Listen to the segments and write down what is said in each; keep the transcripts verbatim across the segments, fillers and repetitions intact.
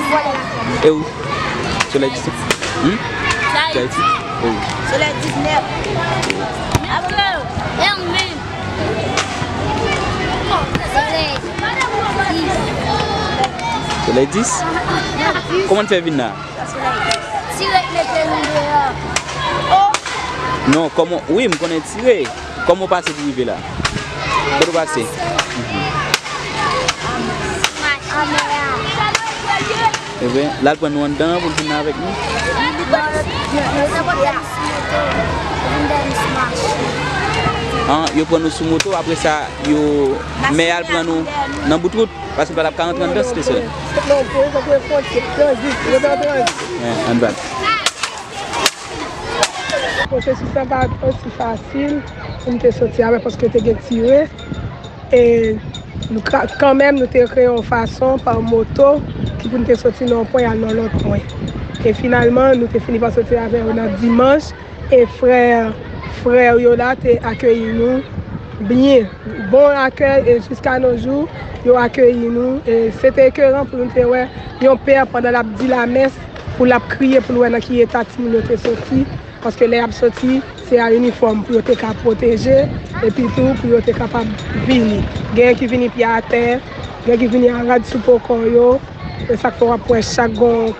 E ou? Solèy dis? Hmm? Ayiti? E ou? Solèy diznèf. Apre, e ou menm? Solèy dis. Solèy dis? Kòman n fè vin la? Tire k mete nou deyò. Non, kòman, wi, m konnen tire. Kòman w pase pou rive la? Kote w pase? Ebyen, l al pran nou anndan pou l vin avèk nou? An, yo pran nou sou moto, apre sa, yo, mè a al pran nou nan bout wout, paske l pa t ap ka rantre anndan Site Solèy. An, ann bat. Pwosesis la pa t osi fasil pou m te soti avè, paske te gen tire. E nou ka, kanmenm, nou te kreye yon fason pa moto ki pou n te soti nan yon pwen al nan lòt pwen. E finalman, nou te fini pa soti avè yo nan dimanch. E frè, frè yo la te akeyi nou byen. Bon akèy, e jiska no jou, yo akeyi nou. E se te ekeran pou nou te wè yon pè pandan l ap di lamès, pou l ap kriye, pou l wè nan ki eta timoun yo te soti. Paske lè y ap soti, se a inifòm pou yo te ka pwoteje, epi tou pou yo te kapab vini. Genyen ki vini pye atè, genyen ki vini a rad sou po kò yo. E sa k fè w ap wè chak gon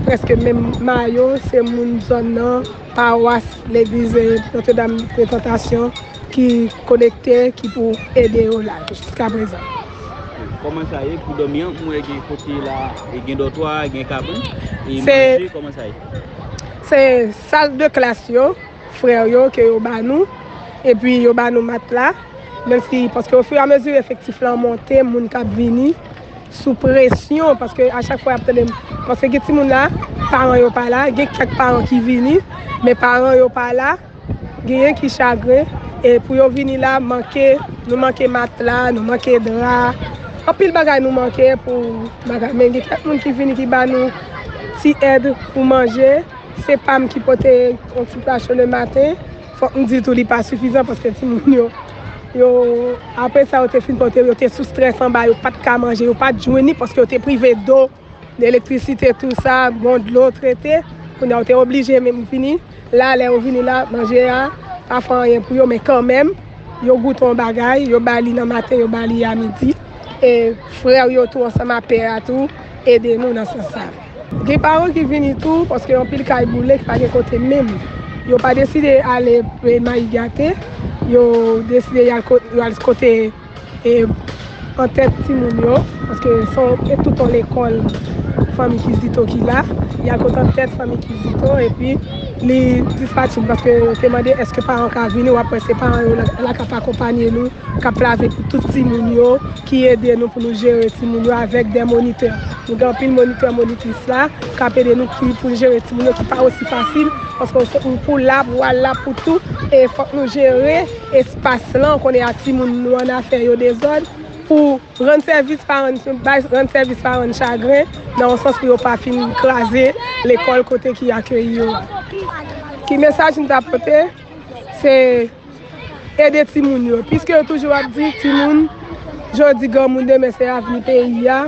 prèske menm mayo, se moun zòn nan, pawas, legliz, eh, Notre Dame de Tentation ki konekte, ki pou ede yo la, jiska prezan. Kòman sa ye pou dòmi an? M wè gen kote la, e gen dòtwa, gen kabann, e Se manje, kòman sa ye? Se sal de klas yo, frè yo, ke yo ba nou, epi yo ba nou matla, menm si, paske ofirameziye efektif la monte, moun k ap vini, sou presyon, paske a chak fwa y ap tande m, paske gen timoun la, paran yo pa la, gen kèk paran ki vini, men paran yo pa la, genyen ki chagren, e pou yo vini la, manke, nou manke matla, nou manke dra, anpil bagay nou manke pou bagay, men gen kèk moun ki vini ki ba nou ti èd pou manje, se pa m ki pote yon ti plasyon le maten, fòk m di tou li pa sifizan paske timoun yo, yo, apre sa yo te fin pote, yo te sou strès anba, yo pa t ka manje, yo pa t jwenn li paske yo te prive dlo, elektrisite, tou sa, bon dlo trete. Kounye a, yo te oblije menm vini. La, lè yo vini la, manje a pa fè anyen pou yo, men kanmenm, yo goute yon bagay, yo ba li nan maten, yo ba li a midi. E frè yo tou, ansanm a pè a tou, ede nou nan sans sa. Gen paran ki vini tou, paske anpil kay boule, ki pa gen kote menm. Yo pa deside ale, e, Mayigate, yo deside y al ko-, y al kote e, antèt timoun yo, paske se yon, e tout yon lekòl fanmi Kizito ki la. Y al kot antèt fanmi Kizito, epi li dispatch nou, paske yo te mande èske paran ka vini, w ap wè se paran yo la, la k ap akonpanye nou, k ap lave pou tout timoun yo, ki ede nou pou nou jere timoun yo avèk de monitè. Nou gen anpil monitè, monitris la, k ap ede nou ki pou jere timoun yo, ki pa osi fasil, paske w pou la, pou al la, pou tou, e fòk nou jere espas lan, konnen a timoun nou annafè yo dezòd, pou rann sèvis paran, bay rann sèvis paran chagren, nan yon sans pou yo pa fin kraze lekòl kote ki akeyi yo a. Ki mesaj m ta pote? Se ede timoun yo. Piske yo toujou ap di, timoun, jodi granmoun, demen se avni peyi a.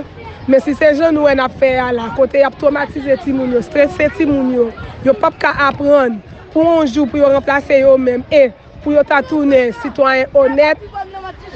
Men si se jan nou wè n ap fè a la, kote y ap twomatize timoun yo, strese timoun yo, yo p ap ka aprann pou yon jou pou yo ranplase yo menm e pou yo ta tounen sitwayen onèt,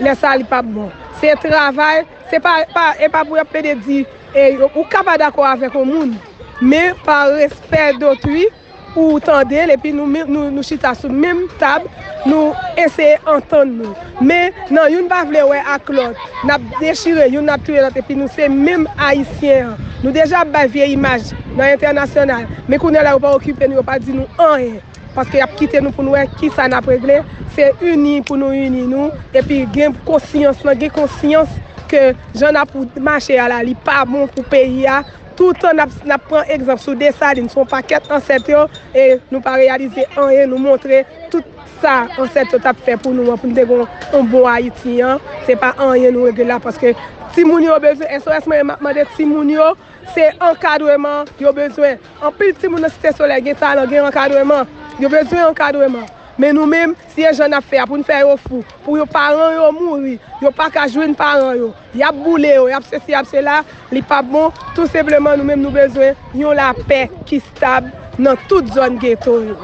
lè sa li p ap bon. Se travay, se pa, pa, e pa pou y ap plede di, e, ou ka pa dakò avèk yon moun, men pa respè dotwi, ou tande l, epi nou, nou, nou chita sou menm tab, nou eseye antann nou. Men, nan youn pa vle wè ak lòt, n ap dechire youn, n ap touye lòt, epi nou se menm Ayisyen an. Nou deja ap bay vye imaj nan entènasyonal, men kounye a la, yo pa okipe nou, yo pa di nou anyen. Paske y ap kite nou pou n wè kisa n ap regle. Se ini pou nou ini nou, epi gen konsyans lan, gen konsyans ke jan n ap mache a la, li pa bon pou peyi a. Toutan n ap, n ap pran egzanp sou Desalin, se yon pakèt ansèt yo, e nou pa reyalize anyen, nou montre tout sa ansèt yo t ap fè pou nou an, pou n te gen yon bon Ayiti an, se pa anyen nou regle la, paske timoun yo bezwen, S O S mwen, m ap mande timoun yo, se ankadreman yo bezwen. Anpil timoun nan Site Solèy gen talan, gen ankadreman. Yo bezwen ankadreman. Men nou menm, si e jan n ap fè a pou n fè yo fou, pou yo paran yo mouri, yo pa ka jwenn paran yo, y ap boule yo, y ap sesi, y ap sela, li p ap bon. Tou senpleman, nou menm nou bezwen yon lapè ki stab nan tout zòn geto yo.